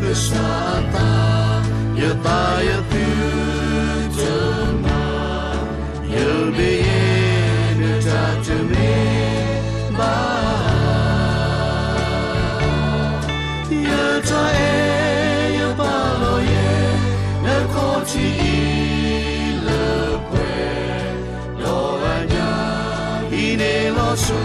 ကစၢ်အသး, ယသးယသုတမၤ, ယမ့ၢ်ယဲ နတၢ်တမ့ၢ်ဘၣ် ယတၢ်အဲၣ်ယပာ်လီၤယဲ နခီၣ်ထံးအံၤလၢပှဲၤ, ဒီးအညၣ်အံၤန့ၣ်လီၤဆီ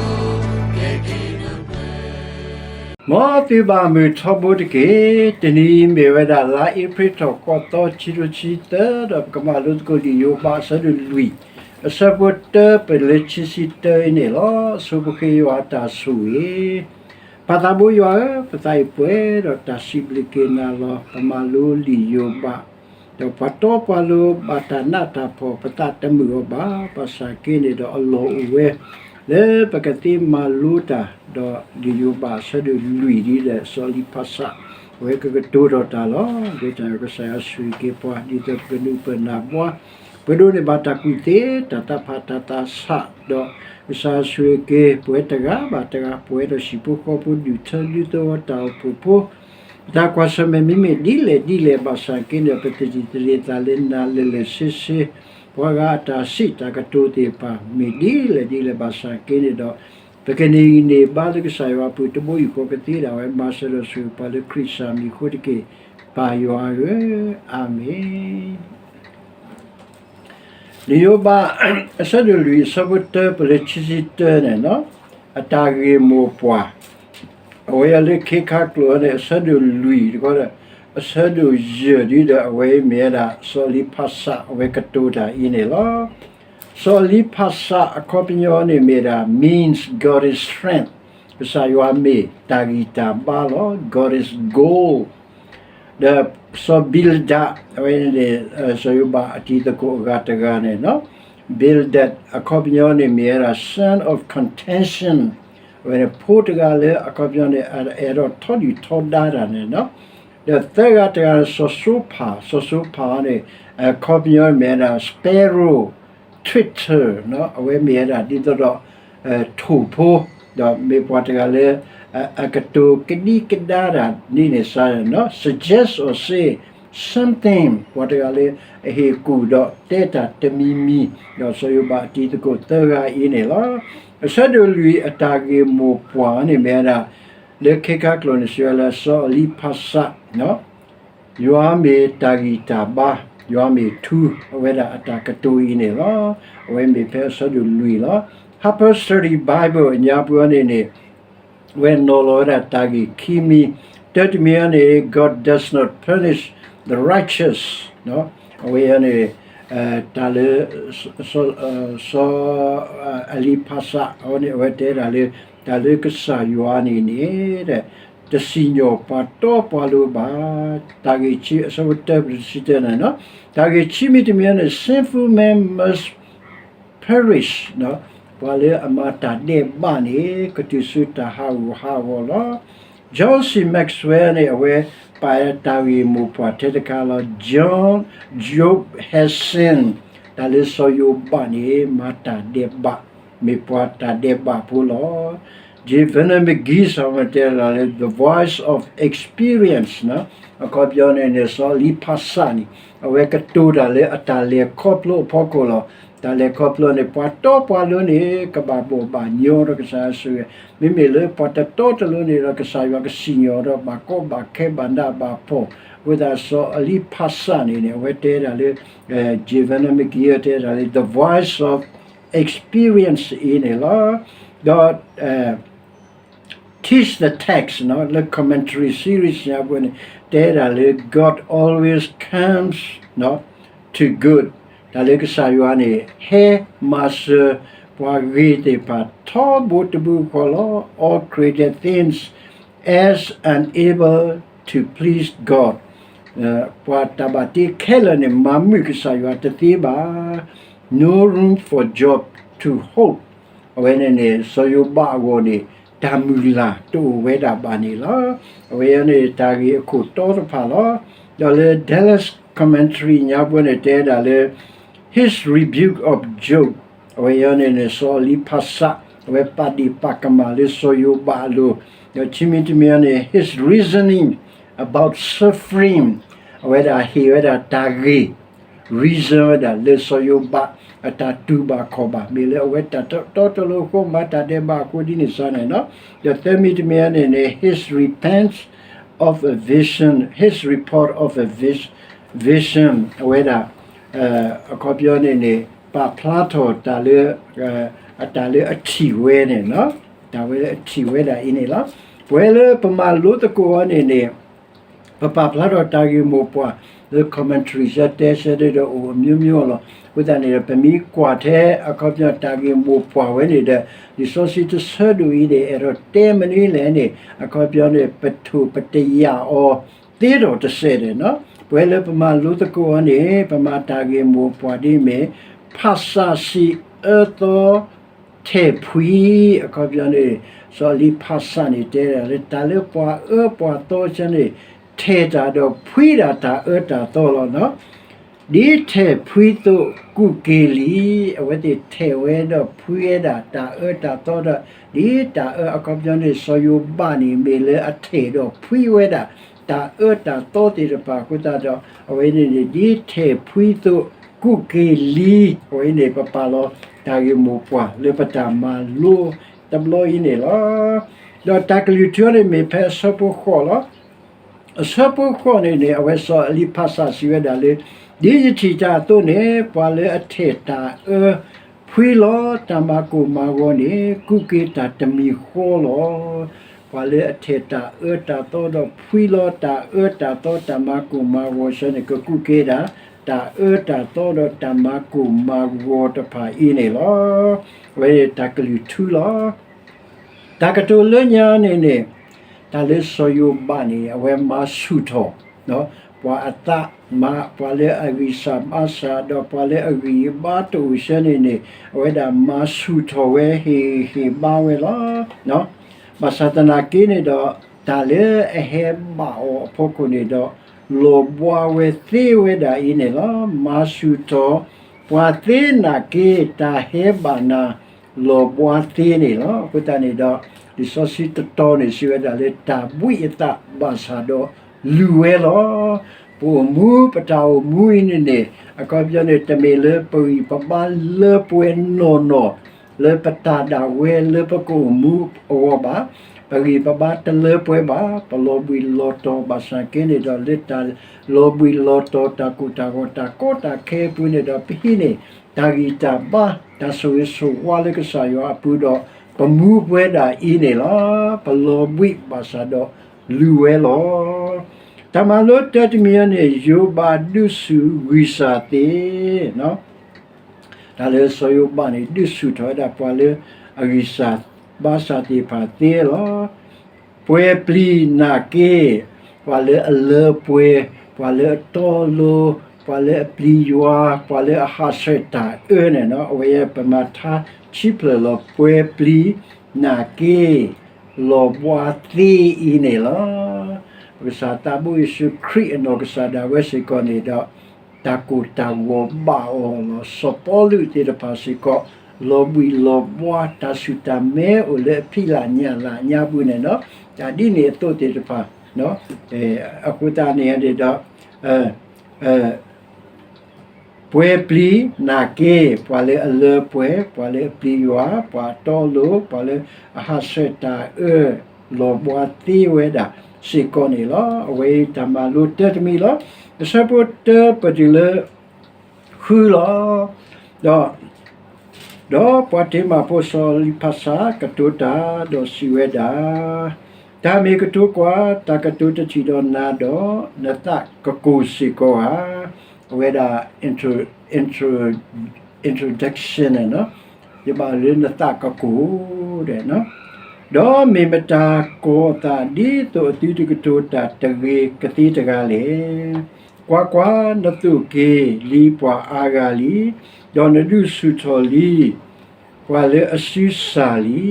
ကဲက့ၤနပှဲၤ မ်သုဘၣ်မုာ်ထီဘိတက့ၢ်. တနံၤအံၤမ့ၢ်ဝဲဒၣ်လါအ့ဖြ့ၣ်ထီၣ်ဃိးသီ ခံကထိခံဆံသၢ ဒီးပကမၤလိသကိးလံာ်ယိၤဘးအဆၢဒိၣ်လွံၢ် အဆၢဖိတၢပလၢခံဆံတၢအံၤန့ၣ်လီၤ. ဆိပဃ့ယွၤအတၢ်ဆိၣ်ဂ့ၤ ပၢ်သးဘိယွၤဧၢ, ပသးအံၤပှဲၤဒီးတၢ်စံးဘျုးက့ၤနၤလီၤ. ပမၤလိလံာ်ယိၤဘး ဒီးပှၤတီပှၤလိၤဘၣ်တၢ်နးတၢ်ဖှီၣ် ပသးတမုာ်အီၤဘၣ်. ဘၣ်ဆၣ်က့န့ၣ်ဒီးအလီၢ်အိၣ်ဝဲ လၢပကသ့မၤလိတၢ် ဒီးလံာ်ယိၤဘးအဆၢဒိၣ်လွံၢ်ဒ်ဒီး စီၤအလံဖးစး အဝဲကကတိၤထီၣ်တၢ်လီၤ. ဒ်တၢ်ကစၢ်ယွၤဆိၣ်ဂ့ၤက့ၤပှၤ ဒ်သိးပကနၢ်ပၢၢ်နၢ်ဘှါ ပဒိးန့ၢ်ဘၣ်တၢ်ကူၣ်သ့ တၢ်သးဖးတၢ်သးဆး ဒီးကစၢ်ယွၤဆိၣ်ဂ့ၤက့ၤ ပဝဲတဂၤဘၣ်တဂၤ ပဝဲဒီးဟံၣ်ဖိဃီဖိ ဒူၣ်ထၢဒူသဝီ တၢ်အိၣ်ဖှိၣ်ဖိ ပတၢ်ကွၢ်ဆၢၣ်မဲာ်မ့မ့ၢ်ဒ်လဲၣ်ဒ်လဲၣ် ဘၣ်ဆၣ်က့န့ၣ် ပသန့ၤသန့ၤသးလၢနၤလၢာ်လၢာ်ဆ့ဆ့, ပှၤဂၤအတၢ်စံးတၢ်ကတိၤသ့ၣ်တဖၣ် မ့ၢ်ဒ်လဲၣ်ဒ်လဲၣ် ဘၣ်ဆၣ်က့န့ၣ်ဒီး ပကန့ၢ်ဂံၢ်န့ၢ်ဘါလၢကစၢ်ယွၤအပူၤ တဘိယူၢ်ဃီကသ့ဒၣ်ဝဲ မၤစၢၤဒီးဆိၣ်ဂ့ၤပှၤလၢခရံာ်စၢ်မံၤအဃိတက့ၢ်. ပၢ်ယွၤဧၢ, အၤမ့ၣ်. လံာ်ယိၤဘး အဆၢဒိၣ်လွံၢ် အဆၢဖိတၢ ပလၢခံဆံတၢန့ၣ်, အတၢ်ဂ့ၢ်မိၢ်ပှၢ်, အဝဲအံၤလၢခ့ခါကျိာ်န့ၣ် အဆၢဒိၣ်လွံၢ်တခီဒီး အဆၢဒိၣ်ယဲၢ်ဒ်ဒီး အဝဲအံၤမ့ၢ်ဝဲဒၣ် စီၤအလံဖးစး အဝဲကတိၤတၢ်အံၤန့ၣ်လီၤ. စီၤအလံဖးစးအခီပညီန့ၣ်မ့ၢ်ဒၣ် means God is strength, ကစၢ်ယွၤမ့ၢ်တၢ်ဂံၢ်တၢ်ဘါလီၤ. God is gold. ဒီးစီၤဘံလဒး အဝဲန့ၣ် စီၤယိၤဘးအတံၤသကိးအဂၤတဂၤန့ၣ်, ဘံလဒး အခီပညီန့ၣ်မ့ၢ်ဝဲဒၣ် son of contention, အဝဲန့ၣ်ဖိတဂၤလၢအခီပညီန့ၣ် အဲၣ်ဒိးထီဒုၣ်ထီဒါတၢ်န့ၣ်, ဒီးသၢဂၤတဂၤန့ၣ် စီၤစိဖး, စီၤစိဖးန့ၣ် အခီပညီမ့ၢ်ဝဲဒၣ် sparrow, twitter, အဝဲမ့ၢ်ဝဲဒၣ်ဒ်သိးဒီး ထိၣ်ဖိ, ဒီးမ့ၢ်ပှၤတဂၤလၢ အကတိၤကဒံကဒါတၢ်န့ၣ်န့ၣ် စး suggest or say something, ပှၤတဂၤလၢအဟ့ၣ်ကူၣ်ဒီးတဲတၢ်တမံၤမံၤ, ဒီးစီၤယိၤဘးအတံၤသကိးသၢဂၤအံၤန့ၣ်လီၤ. အဆၢဒိၣ်လွံၢ်အတၢ်ဂ့ၢ်မိၢ်ပှၢ်န့ၣ်မ့ၢ်ဝဲဒၣ် လၢခ့ခါကျိာ်န့ၣ် စံးဝဲလၢစီၤအလံဖးစး ယွၤမ့ၢ်တၢ်ဂံၢ်တၢ်ဘါ, ယွၤမ့ၢ်ထူ, အဝဲဒၣ်အတၢ်ကတိၤအံၤန့ၣ်လီၤ. အဝဲမ့ၢ်ဖဲအဆၢဒိၣ်လွံၢ်လီၤ. Harper Study Bible အညါပှၤန့ၣ်န့ၣ် အဝဲနီၤလီၤဝဲဒၣ်တၢ်ဂ့ၢ်ခံမံၤ, တၢတမံၤအံၤန့ၣ် God does not punish the righteous, အဝဲအံၤန့ၣ် တၢ်လၢ စီၤ စီၤ အလံဖးစး အဝဲန့ၣ် အဝဲတဲဒၣ်လၢ တၢ်လၢကစၢ်ယွၤန့ၣ်န့ၣ် တစံၣ်ညီၣ်ပှၤတီပှၤလိၤဘၣ်. တၢ်ဂ့ၢ်ခံ အဆၢဖိတၢ ပတဆံတၢန့ၣ်, တၢ်ဂ့ၢ်ခံမံၤတမံၤန့ၣ် sinful man must perish, ပှၤလၢအမၤတၢ်ဒဲးဘးန့ၣ် ကတုၤဆူတၢ်ဟးဂူာ်ဟးဂီၤလီၤ. John C Maxwell န့ၣ် အဝဲပာ်တၢ်ဂ့ၢ်မိၢ်ပှၢ်ထဲတခါလီၤ. John, Job has sinned, တၢ်လၢစီၤယိၤဘးန့ၣ် မၤတၢ်ဒဲးဘး, မ့ၢ်ပှၤတၢ်ဒဲးဘးဖိလီၤ. J Vernon McGee စီၤမၤတဲလီၤလၢ The Voice of Experience, အခီပညီန့ၣ်န့ၣ် စီၤအလံဖးစးန့ၣ် အဝဲကတိၤတၢ်လၢအတၢ်လဲၤခီဖျိအဖီခိၣ်လီၤ. တၢ်လဲၤခီဖျိန့ၣ် ပှၤတီပှၤလိၤန့ၣ် ကဘၣ်ဘီၣ်ဘၣ်ညီဒီးကစၢ်ယွၤဆိၣ်ဂ့ၤ, မ့မ့ၢ်လၢပှၤတတီတလိၤန့ၣ်ဒီး ကစၢ်ယွၤကစံၣ်ညီၣ်ဒီး ဘၣ်ကီဘၣ်ခဲဘၣ်နးဘၣ်ဖှီၣ်, အဃိသတးစီၤအလံဖးစးန့ၣ်န့ၣ် အဝဲတဲဒၣ်လၢ J Vernon McGee တဲဒၣ်လၢ The Voice of Experience အံၤန့ၣ်လီၤ. ဒီး Teach the Text လၢ commentary series ညါပှဲၤန့ၣ် တဲဒၣ်လၢ God always comes to good, တၢ်လၢကစၢ်ယွၤန့ၣ် ဟဲမၤစၢၤပှၤဂ့ၤသ့ၣ်တဖၣ်ထီဘိတဘိဃီလီၤ. All created things as unable to please God, ပှၤတၢ်ဘၣ်တ့ခဲလၢာ်န့ၣ် မၤမုာ်ကစၢ်ယွၤတသ့ဘၣ်. No room for Job to hope, အဝဲန့ၣ်န့ၣ် စီၤယိၤဘးအဂီၢ်န့ၣ် တၢ်မုၢ်လၢ်တအိၣ်ဝဲဒၣ်ဘၣ်န့ၣ်လီၤ. အဝဲန့ၣ်တၢ်ဂ့ၢ်အခိၣ်တီတဖၣ်လီၤ. ဒီးလၢ Dallas Commentary ညါပှဲၤန့ၣ် တဲဒၣ်လၢ His rebuke of Job, အဝဲအံၤန့ၣ်န့ၣ် စီၤအလံဖးစး အဝဲပာ်ဒ့ၣ်ပာ်ကမၣ်လၢစီၤယိၤဘးအလိၤ, ဒီးခံမံၤတမံၤအံၤန့ၣ် his reasoning about suffering, အဝဲဒၣ်ဟ့ၣ်ဝဲဒၣ်တၢ်ဂ့ၢ် reason ဝဲဒၣ်လၢစီၤယိၤဘးအတၢ်တူၢ်ဘၣ်ခီၣ်ဘၣ် မ့ၢ်လၢအဝဲတၢ်တီတီလိၤလိၤအဃိ မၤတၢ်ဒဲးဘးအဃိဒ်န့ၣ်စ့ၢ်န့ၣ်လီၤ. ဒီးသၢမံၤတမံၤန့ၣ်န့ၣ် his repent of a vision, his report of a vis- vision အဝဲဒၣ် အခီပညီန့ၣ်န့ၣ် ပာ်ဖျါထီၣ်တၢ်လၢ အတၢ်လၢအထံၣ်ဝဲန့ၣ်လီၤ. တၢ်ဝဲလၢအထံၣ်ဝဲဒၣ်အံၤန့ၣ်လီၤ. ပဝဲလၢပမၤလိသကိးအီၤန့ၣ်န့ၣ် ပပာ်ဖျါထီၣ်တၢ်ဂ့ၢ်မိၢ်ပှၢ်လၢ commentary ဆၢတဲဆၢဒၢဒီးအိၣ်အမျိုးမျိုးလီၤ. အဃိသတးန့ၣ်ဒီး ပမ့ၢ်ကွၢ်ထဲအခီပညီတၢ်ဂ့ၢ်မိၢ်ပှၢ်ဝဲန့ၣ်ဒီး လံာ်စီဆှံတဆၢဒိၣ်အံၤန့ၣ် အဲၣ်ဒိးတဲမနုၤလဲၣ်န့ၣ် အခီပညီန့ၣ် ပထိၣ်ပတယာ်အီၤသ့ဒီးတစဲးန့ၣ်လီၤ. ပဝဲလၢပမၤလိသကိးအီၤန့ၣ် ပမၤတၢ်ဂ့ၢ်မိၢ်ပှၢ်ဒ်မ့ၢ် ဖၣ်ဆၣ်စံးအၢသီ ထဲၣ်ဖှံ အခီပညီန့ၣ် စီၤအလံဖၣ်ဆၣ်န့ၣ်တဲဒၣ်လၢ တၢ်လၢပှၤအၢပှၤသီဆၢန့ၣ် ထဲၣ်တၢ်ဒီးဖှံဒၣ်တၢ်အၢတၢ်သီလီၤ. ဒ်ထဲၣ်ဖှံသိးကူးက့ၤလံ, အဝဲသ့ၣ်ထဲၣ်ဝဲဒီးဖှံဝဲဒၣ်တၢ်အၢတၢ်သီဒီး ဒ်တၢ်အၢ အခီပညီန့ၣ် စီၤယိၤဘးန့ၣ် မ့ၢ်လၢအထဲၣ်ဒီးဖှံဝဲဒၣ် တၢ်အၢတၢ်သီသ့ၣ်တဖၣ်အဃိသတးဒီး အဝဲန့ၣ်န့ၣ် ဒ်ထဲၣ်ဖှံသိးကူးက့ၤလံ, အဝဲအံၤန့ၣ် ပပာ်လီၤတၢ်ဂ့ၢ်မိၢ်ပှၢ်လၢပတၢ်မၤလိတဘျီအံၤန့ၣ်လီၤ. ဒီးတၢ်ကလုၢ်ထူန့ၣ်မ့ၢ်ဖဲအဆၢဖိဃိးလီၤ. အဆၢဖိဃိးန့ၣ်န့ၣ် အဝဲစီၤအလံဖၣ်ဆၣ်စံးဝဲဒၣ်လၢ ဒ်ယထံၣ်တၢ်အသိးန့ၣ် ပှၤလၢအထဲၣ်တၢ်အၢဖှံလီၤတၢ်မၤကိၢ်မၤဂီၤန့ၣ် ကူးက့ၤတၢ်တမံၤဃီလီၤ. ပှၤလၢအထဲၣ်တၢ်အၢတၢ်သီဒီးဖှံလီၤတၢ်အၢတၢ်သီတၢ်မၤကိၢ်မၤဂီၤဆၢန့ၣ် ကကူးက့ၤဒၣ် တၢ်အၢတၢ်သီဒီးတၢ်မၤကိၢ်မၤဂီၤတဖၣ်အံၤန့ၣ်လီၤ. အဝဲတၢ်ကလုၢ်ထူလီၤ. တၢ်ကတိၤလၢညါန့ၣ်န့ၣ် တၢ်လၢစီၤယိၤဘးန့ၣ် အဝဲမၤဆူၣ်ထီၣ် ပှၤအသးမၤ ပှၤလၢအဂံၢ်စၢ်ဘါစၢ် ဒီးပှၤလၢအဂံၢ်ဘါတအိၣ်ဆၢန့ၣ်န့ၣ် အဝဲဒၣ်မၤဆူၣ်ထီၣ်ဝဲဟ့ၣ်ဂံၢ်ဟ့ၣ်ဘါဝဲလီၤ. ဘၣ်ဆၣ်သနာ်က့န့ၣ်ဒီး တၢ်လၢအဟဲဘၣ်အီၤအဖီခိၣ်န့ၣ်ဒီး လီၤဘှါဝဲသ့ဝဲဒၣ်အံၤန့ၣ်လီၤ. မၤဆူၣ်ထီၣ်ပှၤသ့နာ်က့ တၢ်ဟဲဘၣ်နၤ လီၤဘှါသ့န့ၣ်လီၤ. အဃိသတးန့ၣ်ဒီး လံာ်စီဆှံတတီၤန့ၣ် စံးဝဲဒၣ်လၢ တၢ်ဘှံးအသးဘၣ်ဆၣ်ဒီးလူၤဝဲလီၤ. ပအိၣ်မူ ပတၢ်အိၣ်မူအံၤန့ၣ်န့ၣ် အခီပညီန့ၣ် တမ့ၢ်လၢပဂံၢ်ပဘါလၢပှဲၤနီၢ်နီၢ် လၢပတၢ်ဒၣ်ဝဲလၢပကအိၣ်မူအဂီၢ်ဘၣ်. ပဂံၢ်ပဘါတလၢပှဲၤဘၣ်, ပလီၤဘှံးလီၤတီၤဘၣ်ဆၣ်က့န့ၣ်ဒီး လၢတၢ်လီၤဘှံးလီၤတီၤ တၢ်ကိၢ်တၢ်ဂီၤ တၢ်ကီတၢ်ခဲအပူၤန့ၣ်ဒီး ပဟံးန့ၢ်တၢ်ဂံၢ်တၢ်ဘါ တၢ်ဆိၣ်ဂ့ၤဆိၣ်ဝါလၢကစၢ်ယွၤအပူၤဒီး ပမူပှဲၤဒၣ်အံၤန့ၣ်လီၤ. ပလီၤဘှံးဘၣ်ဆၣ်ဒီးလူၤဝဲလီၤ. တၢ်မၤလိတၢတမံၤန့ၣ် ယိၤဘးဒုးဆူၣ်ဂံၢ်စၢ်သ့ တၢ်လၢစီၤယိၤဘးန့ၣ် ဒုးဆူၣ်ထီၣ်ဝဲဒၣ်ပှၤလၢအဂံၢ်စၢ်ဘါစၢ်သ့ၣ်တဖၣ်သ့လီၤ. ပှဲၤပျံၤနာ်က့ ပှၤလၢအလၢပှဲၤ, ပှၤလၢအတီအလိၤ, ပှၤလၢအပျံၤယွၤ, ပှၤလၢအဟးဆှဲးတၢ်အၢန့ၣ်လီၤ. အဝဲပမၤထါဆံဖျၢၣ်လီၤ. ပှဲၤပျံၤနာ်က့ လီၤဘှါသ့အံၤန့ၣ်လီၤ. ပကစၢ်သးဘိယ့ၣ်ၡူးခရံာ်အနီၢ်ကစၢ်ဒၣ်ဝဲစ့ၢ်ကီးန့ၣ်ဒီး တၢ်ကိၢ်တၢ်ဂီၤဘၣ်အီၤလီၤ. စီၤပီလူးသ့ၣ်တဖၣ်စ့ၢ်ကီး လီၤဘှံးလီၤဘှါ တၢ်ဆူၣ်တၢ်မဲအိၣ်လၢအဖံးလၢ်ညၣ်လၢ်ညါပူၤန့ၣ်လီၤ. တၢ်ဒ်န့ၣ်အသိးသ့ၣ်တဖၣ် အဃိသတးန့ၣ်ဒီး ပှဲၤပျံၤနာ်က့ ပှၤလၢအလၢပှဲၤ, ပှၤလၢအပျံၤယွၤ, ပှၤအတီအလိၤ, ပှၤလၢအဟးဆှဲးတၢ်အၢ လီၤဘှါသ့ဝဲဒၣ်စ့ၢ်ကီးန့ၣ်လီၤ. အဝဲအံၤတၢ်မၤလိတၢတမံၤလီၤ. အဆၢဖိတၢပတုၤလၢ ဃုလီၤ. ဒီး ဒီးပှၤတ့မၢ်ဖိစီၤလံဖးစၢ် ကတိၤတၢ်ဒီးစံးဝဲဒၣ်, တၢ်မ့ၢ်ကတိၤကွၢ်, တၢ်ကတိၤတထံၣ်ဒီးနၤဒီး နသးကကိၢ်စ့ၢ်ကီးဧါ. အဝဲဒၣ် intro, intro, introduction န့ၣ်, ယဘၣ်လၢနသးကကိၢ်ဒီး ဒီးမ့ၢ်မတၤကိးသးဒ်သိးအသုတကတိၤတၢ်တဂ့ၤကသ့တဂၤလဲၣ်. ကွၢ်ကွၢ်, နသိၣ်က့ၤလံပှၤအါဂၤလံ, ဒီးနဒုးဆူၣ်ထီၣ်လံ ပှၤလၢအစုစၢ်လံ.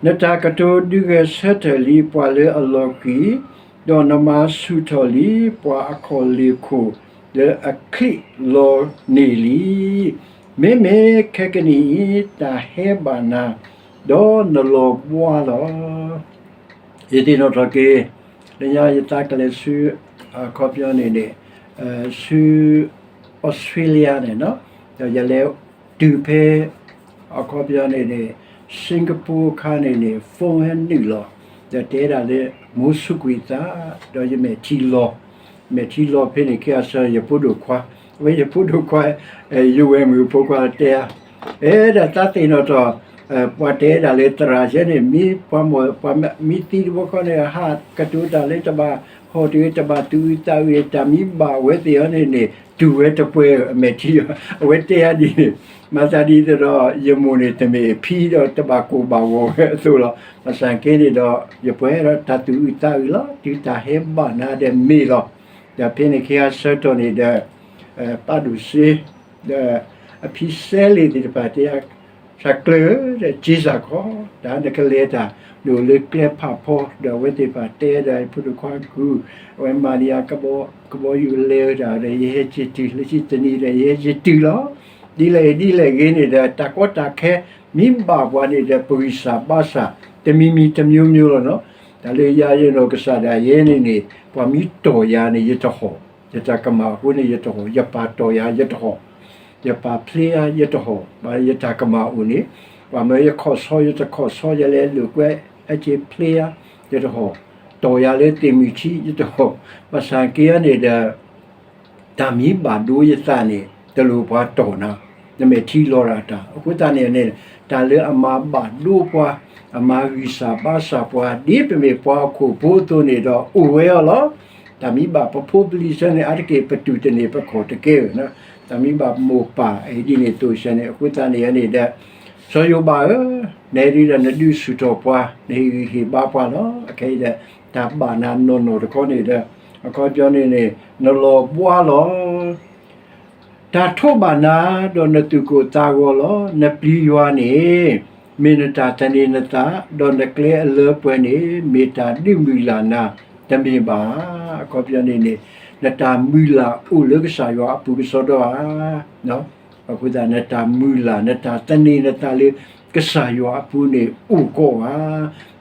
နတၢ်ကတိၤဒုးဂဲၤဆၢထၢၣ်လံပှၤလၢအလီၤဃံၤ, ဒီးနမၤဆူၣ်ထီၣ်လံပှၤအခီၣ်လ့ၢ်ခိၣ် လၢအချံးလီၤန့ၢ်လံ. မ့မ့ၢ်ခဲကနံၣ်အံၤ တၢ်ဟဲဘၣ်နၤ, ဒီးနလီၤဘှါလီၤ. ယသ့ၣ်နီၣ်ထီၣ်က့ၤ လၢညါယသးကလဲၤဆူ အခီပညီန့ၣ်န့ၣ် ဆူ Australia န့ၣ်နီၤ, ဒီးယလဲၤတုၤဖဲ အခီပညီန့ၣ်န့ၣ် Singapore အခါန့ၣ်န့ၣ် phone ဟဲနုာ်လီၤ, ဒီးတဲဒၣ်လၢ မိၢ်စူးကွံာ်သး, ဒီးယမဲာ်ထံလီၤ, မဲာ်ထံလီၤဖဲန့ၣ် ခဲအံၤဆၢယဖိဒိၣ်ခွါ, အဝဲယဖိဒိၣ်ခွါ ယဝဲၢ်မုၣ်ဖိခွါတဲဧါ, အဲဒၣ်သးသ့ၣ်နီၣ်ထီၣ် ပှၤတဲဒၣ်လၢသရၣ်ယဲန့ၣ် မ့ၢ်ပှၤမီၢ် ပှၤမံသံတဘိခီန့ၣ် ဟးကတိၤတၢ်လၢတဘၣ်ဟီၣ်တဂ့ၤ တဘၣ်သူၣ်အုးသးအုး တၢ်မံဘၣ်ဝဲသ့ၣ်အီၤန့ၣ်န့ၣ် တူၢ်ဝဲတပှဲၤအမဲာ်ထံလီၤ, အဝဲတဲအါဒ်န့ၣ်, မၤသးဒ်သိးဒီး ယမိၢ်န့ၣ်တမ့ၢ်အဖံဒီးတဘၣ်ကိၢ်ဘၣ်ဂီၤဝဲအသိးလီၤ. ဘၣ်ဆၣ်က့န့ၣ်ဒီး ယပှဲၤဒီးတၢ်သူၣ်အုးသးအုးလီၤ တုၤတၢ်ဟဲဘၣ်နၤဒီးမ့ၢ်လီၤ. ဒီးဖဲန့ၣ်ခဲအံၤဆၢကတီၢ်န့ၣ်ဒီး ပၣ်ဒိၣ်စ့ ဒီးအဖံစဲလ့ၣ်သ့ၣ်တဖၣ်တဲ သးကျၢၢ်ဧၢ ဒီးက့စၢ်ခီ တၢ်နကလဲၤတၢ် နအိၣ်လၢကျဲဖးဖီ ဒီးအဝဲသ့ၣ်တဖၣ်တဲဒီးဖိဒိၣ်ခွါကုၢ် အဝဲမၤန့ၢ်ယၤကဘီယူၤလဲၤဝဲဒၣ်ဒီး ယဟဲက့ၤတုၤ လၢခံတနံၤဒီး ယဟဲက့ၤတုၤလီၤ. ဒ်လဲၣ်ဂ့ၤဒ်လဲၣ်ဂ့ၤန့ၣ်ဒီး တၢ်ကီတၢ်ခဲ မ့ၢ်ဘၣ်ပှၤန့ၣ်ဒီး ပဂံၢ်စၢ်ဘါစၢ် တမံၤမံၤတမျိုးမျိုးလီၤနီၤ. တၢ်လၢယၤယနီၢ်ကစၢ်ဒၣ်ယဲန့ၣ်န့ၣ် ပှၤမ့ၢ်တီၢ်ယၤန့ၣ် ယတဟီၣ်, ယတၢ်ကမၣ်အဃိန့ၣ် ယတဟီၣ်, ယပၢ်တီၢ်ယၤ ယတဟီၣ်, ယပၢ်ဖျ့ယၤ ယတဟီၣ်, ဘၣ်ယတၢ်ကမၣ်အိၣ်န့ၣ် ပှၤမၢယခီၣ်ဆီ ယတခီၣ်ဆီ ယလဲၤလိာ်ကွဲ ဟဲက့ၤဖျ့ယၤ ယတဟီၣ်, တီၢ်ယၤလၢသ့ၣ်မုၢ်ထံ ယတဟီၣ်, ဘၣ်ဆၣ်က့အီၤန့ၣ်ဒီး တၢ်မ့ၢ်ဘၣ်ဒိယသးန့ၣ် တလိၣ်ပှၤတီၢ်နၤ, နမဲာ်ထံလီၤရၣ်တၢ်. အဃိသတးန့ၣ်န့ၣ် တၢ်လၢအမၤဘၣ်ဒိပှၤ, အမၤဂံၢ်စၢ်ဘါစၢ်ပှၤ ဒ်ပမ့ၢ်ပှၤဟီၣ်ခိၣ်ဖိအသိးန့ၣ်ဒီး အိၣ်ဝဲအီၤလီၤ. တၢ်မ့ၢ်ဘၣ်ပဖိပလံၤဆၢန့ၣ် အါတက့ၢ်ပတူၢ်တန့ၢ် ပခီၣ်တကဲဧၢ, တၢ်မ့ၢ်ဘၣ်မိၢ်ပၢ်အံၤဒ်န့ၣ်သိးဆၢန့ၣ် အဃိသတးန့ၣ်န့ၣ်ဒီး စီၤယိၤဘးဧၢ, နဒုးဒီးနဒုးဆူၣ်ထီၣ်ပှၤ, နဟ့ၣ်ဂံၢ်ဟ့ၣ်ဘါပှၤလီၤ. အခဲအံၤဒီး တၢ်ဘၣ်နၤနီၢ်နီၢ်တခီန့ၣ်ဒီး အခီပညီန့ၣ်န့ၣ် နလီၤဘှါလီၤ. တၢ်ထိးဘၣ်နၤ ဒီးနသူၣ်ကိၢ်သးဂီၤလီၤ. နပျံၤယွၤန့ၣ် မ့ၢ်နတၢ်သန့ၤနသး, ဒီးနကျဲအလၢပှဲၤန့ၣ် မ့ၢ်တၢ်ဒုးမုၢ်လၢ်နၤတမ့ၢ်ဘၣ်ဧါ. အခီပညီန့ၣ်န့ၣ် နတၢ်မုၢ်လၢ်အိၣ်လၢကစၢ်ယွၤအပူၤကစီဒီဧါ. အဃိသတး နတၢ်မုၢ်လၢ် နတၢ်သန့ၤနသးလၢကစၢ်ယွၤအပူၤန့ၣ် အိၣ်ကိးဧါ.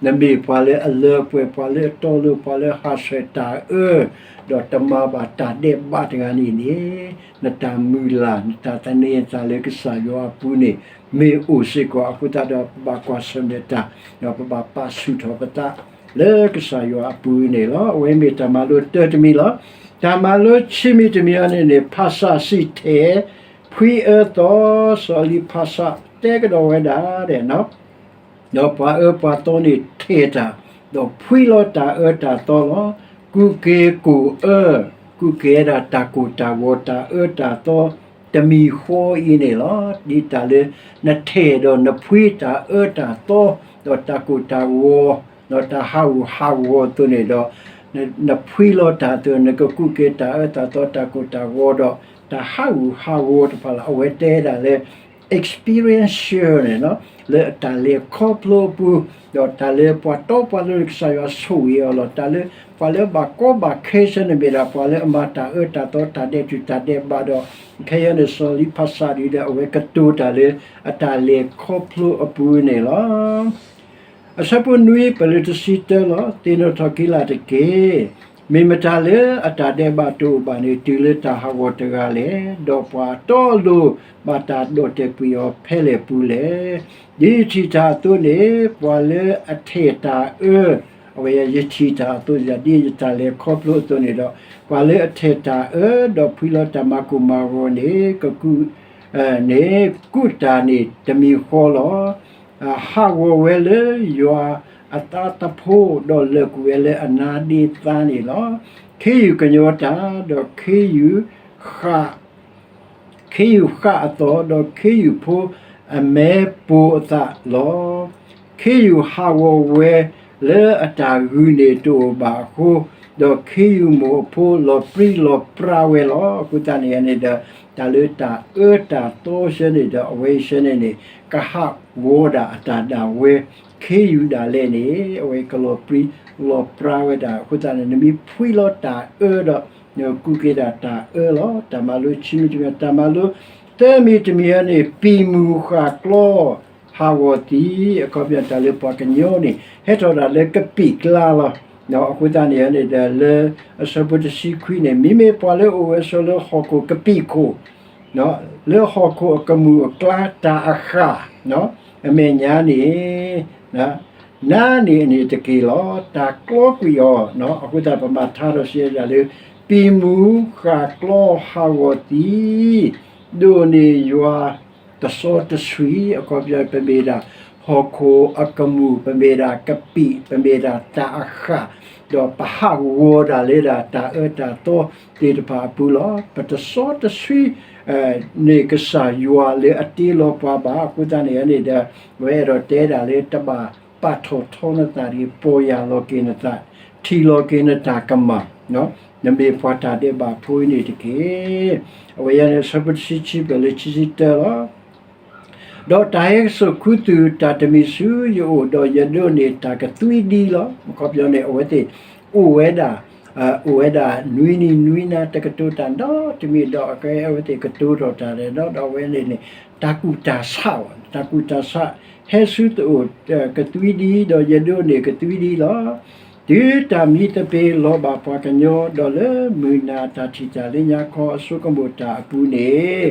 နမ့ၢ်ပှၤလၢအလၢပှဲၤ ပှၤလၢအတီအလိၤ ပှၤလၢဟးဆှဲးတၢ်အၢ ဒီးတမၤဘၣ်တၢ်ဒဲးဘးတဂၤန့ၣ်န့ၣ် နတၢ်မုၢ်လၢ် နတၢ်သန့ၤနသးလၢကစၢ်ယွၤအပူၤန့ၣ် မ့ၢ်အိၣ်စ့ၢ်ကီး. အဃိသတးဒီး ပဘၣ်ကွၢ်ဆၢၣ်မဲာ်တၢ် ဒီးပဘၣ်ပာ်ဆူၣ်ထီၣ်ပသး လၢကစၢ်ယွၤအပူၤန့ၣ်လီၤ. အဝဲမ့ၢ်တၢ်မၤလိတၢတမံၤလီၤ. တၢ်မၤလိခံမံၤတမံၤအံၤန့ၣ်န့ၣ် ဖၣ်ဆၣ်စံၣ်ထဲး ဖှံအၢသီ, စီၤအလံၤဖၣ်ဆၣ်တဲကဒီးဝဲဒၣ် ဒီးပှၤအၢပှၤသီန့ၣ်ထဲးတၢ်, ဒီးဖှံလီၤတၢ်အၢတၢ်သီလီၤ. ကူၣ်က့ၤကိၣ်အၢ, ကူၣ်က့ၤဝဲဒၣ်တၢ်ကိၢ်တၢ်ဂီၤ တၢ်အၢတၢ်သီ တမံၤဃီအံၤန့ၣ်လီၤ. ဒ်တၢ်လၢနထဲးဒီးနဖှံတၢ်အၢတၢ်သီ ဒီးတၢ်ကိၢ်တၢ်ဂီၤ ဒီးတၢ်ဟးဂူာ်ဟးဂီၤအသိးန့ၣ်ဒီး နဖှံလီၤတၢ်အသိး နကကူၣ်က့ၤတၢ်အၢတၢ်သီ တၢ်ကိၢ်တၢ်ဂီၤဒီး တၢ်ဟးဂူာ်ဟးဂီၤတဖၣ်လီၤ. အဝဲတဲဒၣ်လၢ experiential န့ၣ် လၢတၢ်လဲၤခီဖျိအပူၤ, ဒီးတၢ်လၢပှၤတီပှၤလိၤန့ၣ် ကစၢ်ယွၤဆိၣ်ဂ့ၤအီၤလီၤ. တၢ်လၢပှၤလၢဘၣ်ကီဘၣ်ခဲဆၢန့ၣ်မ့ၢ်ဒၣ် ပှၤလၢအမၤတၢ်အၢတၢ်သီ တၢ်ဒဲးတူၢ်တၢ်ဒဲးဘးဒီး ခဲအံၤန့ၣ် စီၤလံဖၣ်ဆၣ်ဒ်ဒီး အဝဲကတိၤတၢ်လၢအတၢ်လဲၤခီဖျိအပူၤန့ၣ်လီၤ. အဆၢဖိနွံ ပလၢတဆံတၢလီၤ. သ့ၣ်နီၣ်ထီၣ်က့ၤလၢ်တက့ၢ်. မ့ၢ်မတၤလၢအတၢ်ဒဲးဘးတအိၣ်ဘၣ်န့ၣ် တုၤလၢတၢ်ဟးဂီၤတဂၤလဲၣ်. ဒီးပှၤတီအလိၤ ဘၣ်တၢ်ဒီၣ်တဲာ်ကွံာ်အီၤဖဲလဲၣ်ပူၤလဲၣ်. ဒ်ယထံၣ်တၢ်အသိးန့ၣ် ပှၤလၢအထဲးတၢ်အၢ, အဝဲယထံၣ်တၢ်အသိး ဒ်ယတၢ်လဲၤခီဖျိအသိးန့ၣ်ဒီး ပှၤလၢအထဲးတၢ်အၢ ဒီးဖှံလီၤတၢ်မၤကိၢ်မၤဂီၤန့ၣ် ကကူး န့ၣ် ကူးတၢ်န့ၣ်တမံၤဃီလီၤ. ဟးဂီၤဝဲလၢယွၤအသးသဖှိ ဒီးလၢာ်ကွံာ်ဝဲလၢအနါဒ့သါန့ၣ်လီၤ. ခ့ယုၢ်ကညီၤတၢ် ဒီးခ့ယုၢ်ဃၣ် ခ့ယုၢ်ဃၣ်အသီၣ် ဒီးခ့ယုၢ်ဖိအမဲပိၤအသးလီၤ. ခ့ယုၢ်ဟးဂီၤဝဲလၢအတၢ်ဂုာ်န့ၣ်တအိၣ်ဘၣ်အဃိ, ဒီးခ့ယုၢ်မိၢ်အဖိလီၤပြံလီၤပြါဝဲလီၤ. အဃိသတးန့ၣ်န့ၣ်ဒီး တၢ်လၢတၢ်အၢတၢ်သီဆၢန့ၣ်ဒီး အဝဲအံၤဆၢန့ၣ်န့ၣ် ကဟးဂီၤဒၣ်အတၢ်ဒၣ်ဝဲ ခ့ယုၢ်ဒၣ်လဲာ်န့ၣ် အဝဲကလီၤပြံလီၤပြါဝဲဒၣ်. အဃိသတးန့ၣ် နမ့ၢ်ဖှံလီၤတၢ်အၢဒီး နကူးက့ၤဒၣ်တၢ်အၢလီၤ. တၢ်မၤလိခံမံၤတမံၤ တၢ်မၤလိသၢမံၤတမံၤအံၤန့ၣ် ပံာ်မုၢ်ဃာ်ကျီ ဟးဂီၤသံ, အခီပညီတၢ်လၢပှၤကညီန့ၣ် ဟဲထီၣ်ဒၣ်လၢကပံာ်ကျါလီၤ. အဃိသတးန့ၣ်န့ၣ်ဒီး လၢအဆၢဖိတဆံခွံန့ၣ် မ့မ့ၢ်ပှၤလၢအအိၣ်ဝဲဆိးလၢဟီၣ်ခိၣ်ကပံာ်ခိၣ် လၢဟီၣ်ခိၣ်အကမူၣ်အကျါတၢ်အဃၣ် အမဲာ်ညါန့ၣ် နါန့ၢ်အန့ၣ်တက့ၢ်လီၤ. တၢ်ကျီကွံာ်အီၤ, အဃိသတးပမၤထါထီၣ်စံးဒၣ်လၢ ပံာ်မူဃၣ်ကျီဟးဂီၤသံ ဒိၣ်န့ၢ်ယွၤတစီတဆှံ, အခီပညီ ပမ့ၢ်ဒၣ်ဟီၣ်ခိၣ်အကမူၣ်, ပမ့ၢ်ဒၣ်ကပံာ်, ပမ့ၢ်ဒၣ်တၢ်အဃၣ်, ဒီးပဟးဂီၤဒၣ်လၢဒၣ်တၢ်အၢတၢ်သီသ့ၣ်တဖၣ်အပူၤလီၤ. ပတစီတဆှံ န့ၢ်ကစၢ်ယွၤလၢအတ့လီၤပှၤဘၣ်. အဃိသတးန့ၣ်န့ၣ်ဒီး အဝဲအဲၣ်ဒိးတဲဒၣ်လၢ တဘၣ်ပာ်ထီၣ်ထီနသးတဂ့ၤ, ပီၢ်ယၢ်လီၤက့ၤနသး, ထံၣ်လီၤက့ၤနတၢ်ကမၣ်, နမ့ၢ်ပှၤတၢ်ဒဲးဘးဖိအံၤန့ၣ်တက့ၢ်. အဝဲအံၤန့ၣ် အဆၢဖိတဆံခံ ပၢၢ်လၢခံဆံတၢလီၤ. ဒီးတၢ်ဟဲစိာ်ခူသူၣ်တၢ်တမံၤဆူယအိၣ်, ဒီးယဒိးန့ၢ်တၢ်ကသွံဒံလီၤ. အခီပညီန့ၣ် အဝဲသ့ၣ်အိၣ်ဝဲဒၣ်, အိၣ်ဝဲဒၣ်နွံနံၤနွံနၤ တကတိၤတၢ်နီတမံၤဒီး အကဲအဝဲသ့ၣ်ကတိၤထီၣ်တၢ်ဒီး ဒီးအဝဲန့ၣ်န့ၣ် တၢ်ကူၣ်တၢ်ဆး, တၢ်ကူၣ်တၢ်ဆး ဟဲဆူသအိၣ်ကသွံဒံ ဒီးယဒိးန့ၢ်ကသွံဒံလီၤ. တုၤတၢ်မံသပ့ၤလီၤဘၣ်ပှၤကညီ, ဒီးလၢမုၢ်နၤတၢ်ထံၣ်တၢ်လၢညါခီအဆိကမိၣ်တၢ်အပူၤန့ၣ်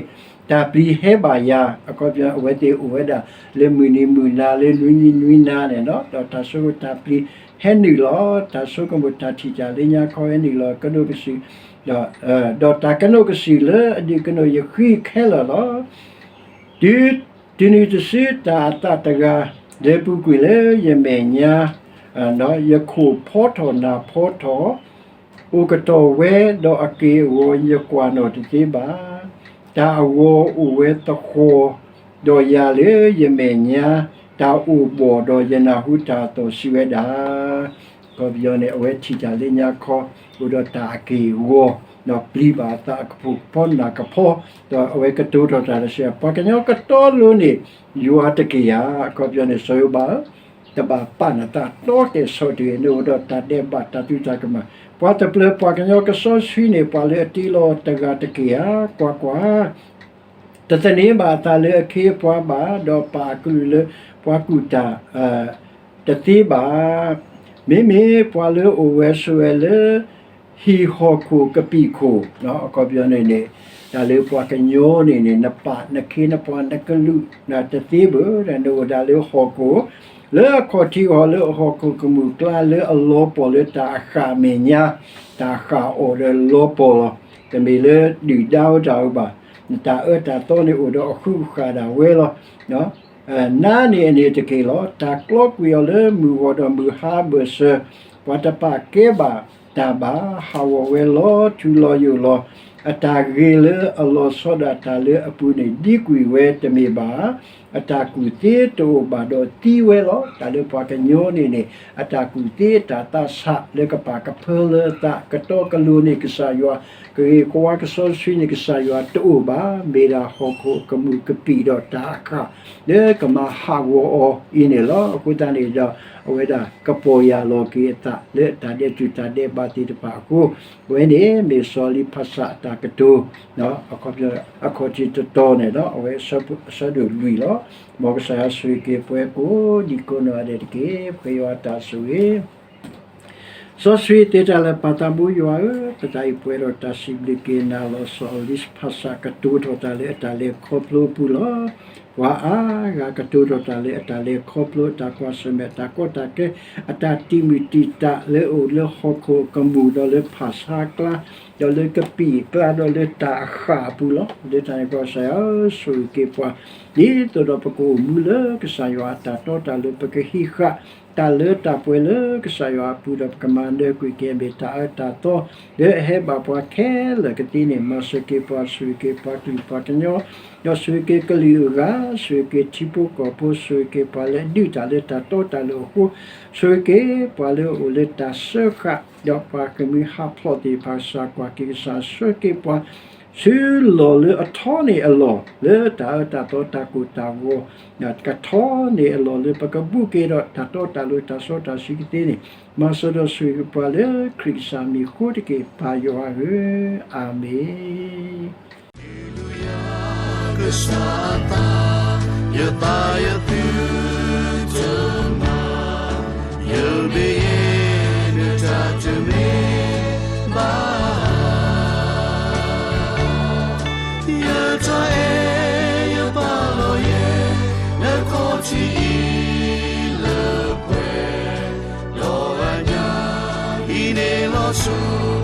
တၢ်ပျံၤဟဲဘၣ်ယၤ, အခီပညီ အဝဲသ့ၣ်အိၣ်ဝဲဒၣ်လၢမုၢ်နံၤမုၢ်နၤလၢနွံနံၤနွံနၤန့ၣ်လီၤ. ဒီးတၢ်ဆိကမိၣ်တၢ်ပျံၤဟဲနုာ်လီၤ. တၢ်ဆိကမိၣ်တၢ်ထံၣ်တၢ်လၢညါခီဟဲနုာ်လီၤ. ကနိးကစုာ်, ဒီးတၢ်ကနိးကစုာ်လၢအဒုးကနိးယဃံခဲလၢာ်လီၤ. တုၤ, တုၤနုၤတစုတၢ်အသးတဂၤ လဲၤပူၤကွံာ်လၢယမဲာ်ညါ, ယခိၣ်ဖီထီၣ်နၢ်ဖီထီၣ် အိၣ်ကတီၢ်ဝဲ, ဒီးအက့ၢ်အဂီၤယကွၢ်နီၣ်တသ့ဘၣ်. တၢ်အဂီၤအိၣ်ဝဲသဃီၤ, ဒီးယၤလၢယမဲာ်ညါ, တၢ်အိၣ်ဘှီၣ်ဒီးယနၢ်ဟူတၢ်အသီၣ်စံးဝဲဒၣ်, အခီပညီန့ၣ် အဝဲထံၣ်တၢ်လၢညါခီ အိၣ်ဒီးတၢ်အက့ၢ်အဂီၤ, ဒီးပျံၤဘၣ်အသးအကဖိၣ်ကဖီနၢ်ကဖီ, ဒီးအဝဲကတိၤထီၣ်တၢ်ဒီးစံး, ပှၤကညီကတီလိၤန့ၣ် ယွၤတက့ၢ်ဧါ. အခီပညီန့ၣ် စီၤယိၤဘးဧၢ, တဘၣ်ပာ်နသးတီတဲာ်ဆီၣ်တဂ့ၤ, နအိၣ်ဒီးတၢ်ဒဲးဘးတၢ်သုတၢ်ကမၣ်, ပှၤတဖျၢၣ်ပှၤကညီကစီဆှံန့ၣ် ပှၤလၢအတ့လီၤတဂၤတက့ၢ်ဧါ. ကွၢ်ကွၢ်, တသန့ၤဘၣ်အသးလၢအခ့အပှၤဘၣ်, ဒီးပာ်အကလုၢ်လၢပှၤကူၣ်တၢ်တသ့ဘၣ်. မ့မ့ၢ်ပှၤလၢအအိၣ်ဝဲဆိးဝဲလၢ ဟံၣ်ဟီၣ်ခိၣ်ကပံာ်ခိၣ်, အခီပညီန့ၣ်န့ၣ် တၢ်လၢပှၤကညီန့ၣ်န့ၣ် နပာ်နခ့နပှၤနကလုာ် တသ့ဘၣ်ဒီး နအိၣ်ဒၣ်လၢဟီၣ်ခိၣ်, လၢအခီၣ်ထံးအီၤ လၢအဟီၣ်ခိၣ်ကမူၣ်ကျါ လၢအလီၤပှီၢ်လၢတၢ်အဃၣ်အမဲာ်ညါ, တၢ်ဃၣ်အီၤဒီးလီၤပှီၢ်လီၤ. တမ့ၢ်လၢဒုၣ်ဒါအိၣ်တၢ်အိၣ်ဘၣ်, နတၢ်အၢတၢ်သီန့ၣ်အိၣ်ဒီးအဃုာ်အဃာ်ဒၣ်ဝဲလီၤ. နါန့ၢ်အန့ၣ်တက့ၢ်လီၤ. တၢ်ကျီကွံာ်အီၤလၢမုၢ်ဂီၤဒီးမုၢ်ဟါအဘၢၣ်စၢၤ, ပှၤတပာ်ကဲဘၣ်တၢ်ဘၣ်, ဟးဂီၤဝဲလီၤထူလီၤယိာ်လီၤ. အတၢ်ဂ့ၤလၢအလီၤဆီဒၣ်တၢ်လၢအပူၤန့ၣ် ဒံကွံာ်ဝဲတမ့ၢ်ဘၣ်. အတၢ်ကူၣ်သ့တအိၣ်ဘၣ်ဒီးသံဝဲလီၤ. တၢ်လၢပှၤကညီန့ၣ်န့ၣ် အတၢ်ကူၣ်သ့အတၢ်သးဆးလၢကပာ်ကဖၢလၢအသး ကတီကလိၤန့ၣ်ကစၢ်ယွၤ, ကဂ့ၤကဝါကစီဆှံန့ၣ် ကစၢ်ယွၤတအိၣ်ဘၣ်. မ့ၢ်ဒၣ်ဟီၣ်ခိၣ်အကမူၣ်ကပံာ်ဒီးတၢ်အဃၣ် လၢကမၤဟးဂီၤအီၤအံၤန့ၣ်လီၤ. အဃိသတးန့ၣ်ဒီး အဝဲဒၣ်ကပီၢ်ယၢ်လီၤက့ၤအသးလၢတၢ်ဒဲးတူၢ်တၢ်ဒဲးဘးသ့ၣ်တဖၣ်အဃိ, အဝဲန့ၣ်မ့ၢ်စီၤလံဖးစၢ်အတၢ်ကတိၤ အခီၣ်ထံးတတီၤန့ၣ်ဒီး အဝဲအဆၢဒိၣ်လွံၢ်လီၤ. မ်ကစၢ်ယွၤဆိၣ်ဂ့ၤက့ၤပှၤကိးဒံးကိးနီၢ်ဂၤဒဲးတက့ၢ်. ပဃ့ယွၤအတၢ်ဆိၣ်ဂ့ၤ စီဆှံသ့တၢ်လၢပၢ်သးဘိယွၤဧၢ, ပသးအံၤပှဲၤဒီးတၢ်စံးဘျုးက့ၤနၤလီၤဆီ လံဖးစၢ်ကတိၤထီၣ်တၢ်လၢအတၢ်လဲၤခီဖျိအပူၤလီၤ. ပှၤအါဂၤကတိၤထီၣ်တၢ်လၢအတၢ်လဲၤခီဖျိ အတၢ်ကွၢ်ဆၢၣ်မဲာ် တၢ်ကီတၢ်ခဲ အတၢ်တံာ်မုၢ်တံာ်တာ်လၢအအိၣ်လၢဟီၣ်ခိၣ်အကမူၣ် ဒီးလၢဖၣ်ဆါအကျါ ဒီးလၢကပံာ်အကျါ ဒီးလၢတၢ်အဃၣ်အပူၤလီၤ. လၢတၢ်န့ၣ် ကစၢ်ယွၤဧၢ, ဆိၣ်ဂ့ၤက့ၤပှၤ ဒ်သိးဒီးပကအိၣ်မူလၢကစၢ်ယွၤအတၢ်တီတၢ်လိၤ ပကဟံးဃာ် တၢ်လၢတၢ်ပှဲၤလၢကစၢ်ယွၤအပူၤဒီး ပကမၤနၢၤကွံာ်က့ၤ မ့ၢ်တၢ်အၢတၢ်သီ လၢအဟဲဘၣ်ပှၤခဲလၢာ်ကသ့န့ၣ် မၤစၢၤက့ၤပှၤ ဆိၣ်ဂ့ၤက့ၤပှၤကလုာ်ပှၤကညီ ဒီးဆိၣ်ဂ့ၤက့ၤကလုာ်အဂၤ ဆိၣ်ဂ့ၤက့ၤထံဖိကီၢ်ဖိ ဆိၣ်ဂ့ၤက့ၤပှၤလၢအဒုးတၢ်လၢတၢ်တီတၢ်လိၤအဃိ ဆိၣ်ဂ့ၤက့ၤပှၤလၢအအိၣ်လၢတၢ်စၢဃာ် ဒီးပှၤကမံဟးဖျိးသ့ၣ်တဖၣ် ကစၢ်ကွၢ်က့ၤ ကစၢ်ဆှၢက့ၤပှၤ ဆူလီၢ်လၢအထီန့ၢ်အလီၢ် လၢတၢ်အၢတၢ်သီတၢ်ကိၢ်တၢ်ဂီၤ ကထီန့ၢ်အလီၢ်လၢပကဘူးက့ၤဒီးတၢ်တီတၢ်လိၤတၢ်စီတၢ်ဆှံကသ့န့ၣ် မၤစၢၤဒီးဆိၣ်ဂ့ၤက့ၤပှၤလၢခရံာ်ကစၢ်မံၤအဃိတက့ၢ် ပၢ်ယွၤဧၢ, အၤမ့ၣ်. Hallelujah, ကစၢ်အသး, ယသးယသုတမၤ, ယမ့ၢ်ယဲနတၢ် ဆူ